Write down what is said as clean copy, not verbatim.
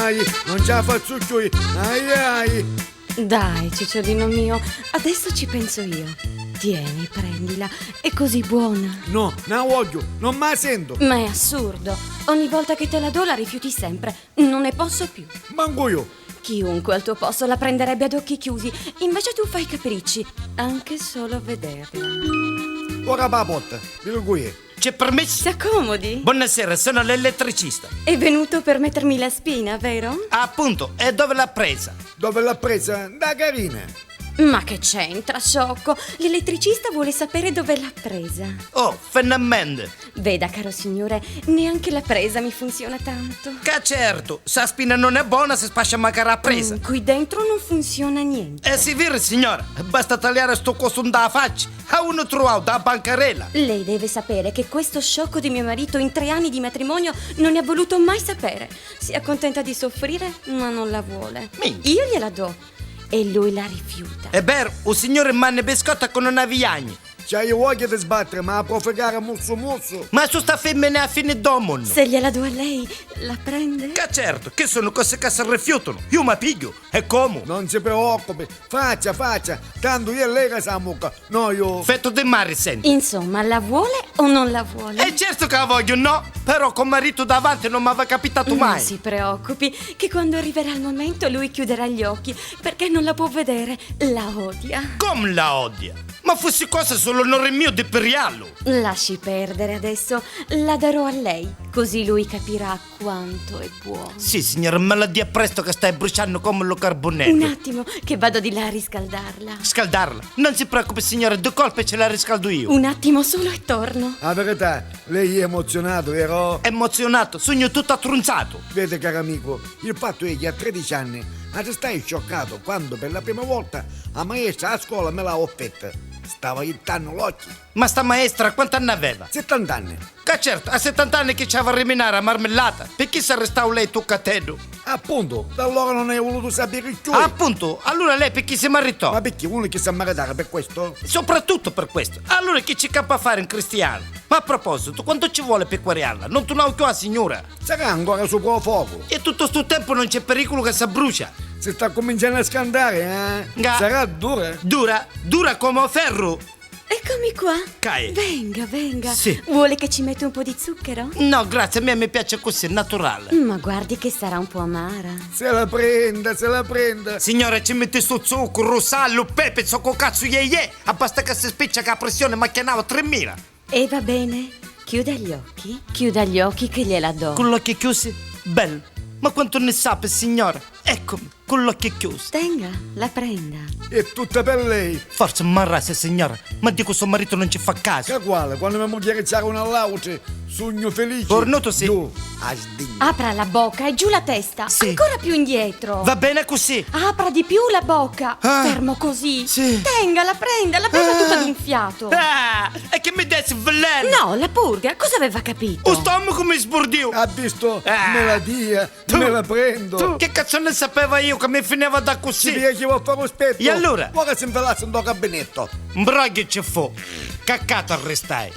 Ai, non ce la faccio più. Ai ai. Dai, cicciolino mio, adesso ci penso io. Tieni, prendila, è così buona. No, non voglio, non me la sento. Ma è assurdo. Ogni volta che te la do la rifiuti sempre. Non ne posso più. Manco io. Chiunque al tuo posto la prenderebbe ad occhi chiusi. Invece tu fai capricci, anche solo a vederla. Ora va la porta, vi qui è. C'è permesso? Si accomodi. Buonasera, sono l'elettricista. È venuto per mettermi la spina, vero? Appunto, e dove l'ha presa? Dove l'ha presa? Da carina. Ma che c'entra, sciocco? L'elettricista vuole sapere dove l'ha presa. Oh, finalmente. Veda, caro signore, neanche la presa mi funziona tanto. Che certo, se la spina non è buona si spascia magari la presa. Qui dentro non funziona niente. E si vede, signora, basta tagliare sto coso da faccia. A uno trovato da bancarella. Lei deve sapere che questo sciocco di mio marito in tre anni di matrimonio non ne ha voluto mai sapere. Si accontenta di soffrire, ma non la vuole. Minchia. Io gliela do e lui la rifiuta. È vero, il signore manna biscotta con una viagna. C'hai voglia di sbattere, ma può fregare muzzo muzzo. Ma su sta femmina a fine domono. Se gliela do a lei, la prende? Che certo, che sono cose che si rifiutano. Io mi piglio, e come? Non si preoccupi, faccia, faccia, tanto io e lei che sa mucca, no io. Fetto di mare, senti. Insomma, la vuole o non la vuole? E certo che la voglio, no? Però con marito davanti non mi aveva capitato mai. Non si preoccupi, che quando arriverà il momento lui chiuderà gli occhi perché non la può vedere, la odia. Come la odia? Ma fosse cosa sull'onore mio di Periallo. Lasci perdere adesso, la darò a lei, così lui capirà quanto è buono. Sì, signora, me la dia presto che stai bruciando come lo carbonello. Un attimo, che vado di là a riscaldarla. Scaldarla. Non si preoccupi, signora, due colpi ce la riscaldo io. Un attimo solo e torno. La verità, lei è emozionato, vero? Emozionato, sogno tutto attrunzato. Vede, caro amico, il fatto è che a 13 anni restai scioccato quando per la prima volta la maestra a scuola me l'ha offerta. Stava ittando l'occhio. Ma sta maestra quanti anni aveva? 70 anni. Che certo, a 70 anni che c'aveva a riminare a marmellata. Perché si arrestò lei toccatello? Appunto, da allora non hai voluto sapere più. Appunto, allora lei perché si maritò? Ma perché uno che sa maritare per questo? Soprattutto per questo. Allora che ci campa a fare un cristiano? Ma a proposito, quanto ci vuole per querearla? Non tu più a signora. Sarà ancora sopra il fuoco. E tutto sto tempo non c'è pericolo che si brucia. Si sta cominciando a scaldare, eh? Ga- Sarà dura. Dura, dura come ferro. Eccomi qua. Cai. Venga, venga. Sì. Vuole che ci metta un po' di zucchero? No, grazie, a me mi piace così, naturale. Ma guardi che sarà un po' amara. Se la prenda, se la prenda. Signora, ci mette sto zucchero, sale, pepe, zocco cazzo, ye ye. Basta che si spiccia che la pressione macchinava 3000. E va bene. Chiuda gli occhi. Chiuda gli occhi che gliela do. Con l'occhio chiuso? Bello. Ma quanto ne sape, signora? Eccomi, con l'occhio chiuso. Tenga, la prenda. È tutta per lei. Forse marrase, signora, ma dico suo marito non ci fa caso. Che quale? Quando mia moglie c'era una lauce, sogno felice. Cornuto sì. Giù, a sdigno. Apra la bocca e giù la testa. Sì. Ancora più indietro. Va bene così. Apra di più la bocca. Ah. Fermo così. Sì. Tenga, la prenda, la beva Ah. tutta d'un fiato. Ah, e che mi desse veleno? No, la purga, cosa aveva capito? Lo stomaco mi sbordiò. Ha visto? Ah. Me la dia, Tu- me la prendo. Tu, che cazzo ne sapeva io che mi finiva da Si così? piaceva a fare lo spetto. E allora? Ora si infilasse in gabinetto. Mbrogli ci fu. Caccato arrestai.